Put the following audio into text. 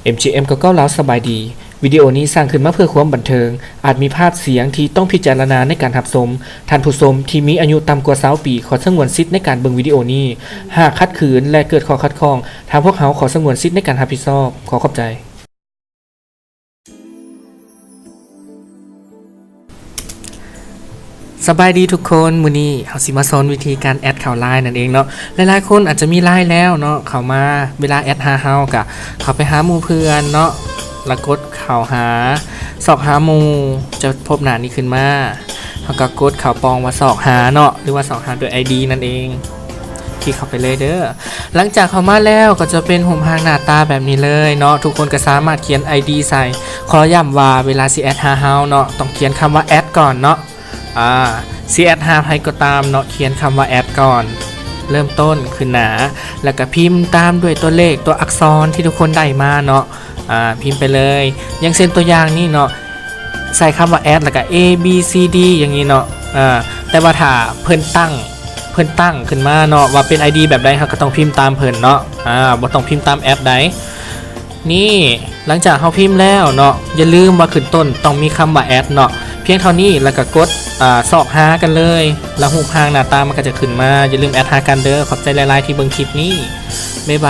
ເອັມຈີເອັມ ເກົ້າເກົ້າ ລາວ ສະບາຍດີ. ວິດີໂອນີ້ສ້າງຂຶ້ນມາເພື່ອຄວາມບັນເທີງ. ອາດມີພາບສຽງທີ່ຕ້ອງພິຈາລະນາໃນການຮັບຊົມ. ທ່ານຜູ້ຊົມທີ່ມີອາຍຸຕ່ຳກວ່າຊາວປີ ຂໍສະຫງວນສິດໃນການເບິ່ງວິດີໂອນີ້. ຫາກຂັດຂືນ ແລະ ເກີດຂໍ້ຂັດຂ້ອງ, ທາງພວກເຮົາຂໍສະຫງວນສິດໃນການຮັບຜິດຊອບ. ຂໍຂອບໃຈ. ສະບາຍດີທຸກຄົນ, ມື້ນີ້ເຮົາຊິມາສອນວິທີການແອັດເຂົ້າ LINE ນັ້ນເອງເນາະ. ຫຼາຍໆຄົນອາດຈະມີ LINE ແລ້ວເນາະ, ເຂົ້າມາເວລາແອັດຫາເຮົາກະເຂົ້າໄປຫາໝູ່ເພື່ອນເນາະ, ລະກົດເຂົ້າຫາ ຊອກຫາໝູ່, ຈະພົບໜ້ານີ້ຂຶ້ນມາ. ເຮົາກະກົດເຂົ້າປ່ອງວ່າຊອກຫາເນາະ, ຫຼືວ່າຊອກຫາໂດຍ ໄອ ດີ ນັ້ນເອງ. ຄລິກເຂົ້າໄປເລີຍເດີ. ຫຼັງຈາກເຂົ້າມາແລ້ວກໍຈະເປັນຮູບຮ່າງໜ້າຕາແບບນີ້ເລີຍເນາະ. ທຸກຄົນກໍສາມາດຂຽນ ໄອ ດີ ໃສ່. ຂໍຢ້ຳວ່າເວລາຊິແອັດຫາເຮົາເນາະ, ຕ້ອງຂຽນຄຳວ່າແອັດກ່ອນເນາະ. ອາ ຊິແອັດຫາໃຜກໍຕາມເນາະ, ຂຽນຄຳວ່າແອັດກ່ອນ. ເລີ່ມຕົ້ນຂຶ້ນໜ້າ ແລ້ວກໍພິມຕາມດ້ວຍຕົວເລກ, ຕົວອັກສອນທີ່ທຸກຄົນໄດ້ມາເນາະ. ອາ ພິມໄປເລີຍ. ຢ່າງເຊັ່ນຕົວຢ່າງນີ້ເນາະ, ໃສ່ຄຳວ່າແອັດ ແລ້ວກໍ ເອ ບີ ຊີ ດີ ຢ່າງນີ້ເນາະ. ອາ ແຕ່ວ່າຖ້າເພິ່ນຕັ້ງ ເພິ່ນຕັ້ງຂຶ້ນມາເນາະ ວ່າເປັນ ໄອ ດີ ແບບໃດ, ເຮົາກໍຕ້ອງພິມຕາມເພິ່ນເນາະ. ອາ ບໍ່ຕ້ອງພິມຕາມແອັດໃດ. ນີ້ ຫຼັງຈາກເຮົາພິມແລ້ວເນາະ, ຢ່າລືມວ່າຂຶ້ນຕົ້ນຕ້ອງມີຄຳວ່າແອັດເນາະ. ພຽງເທົ່ານີ້ ແລ້ວກໍກົດ ອາ ຊອກຫາກັນເລີຍ, ແລ້ວຮູບຮ່າງໜ້າຕາມັນກໍຈະຂຶ້ນມາ. ຢ່າລືມແອັດຫາກັນເດີ. ຂອບໃຈຫຼາຍໆທີ່ເບິ່ງຄລິບນີ້. ບາຍບາຍ.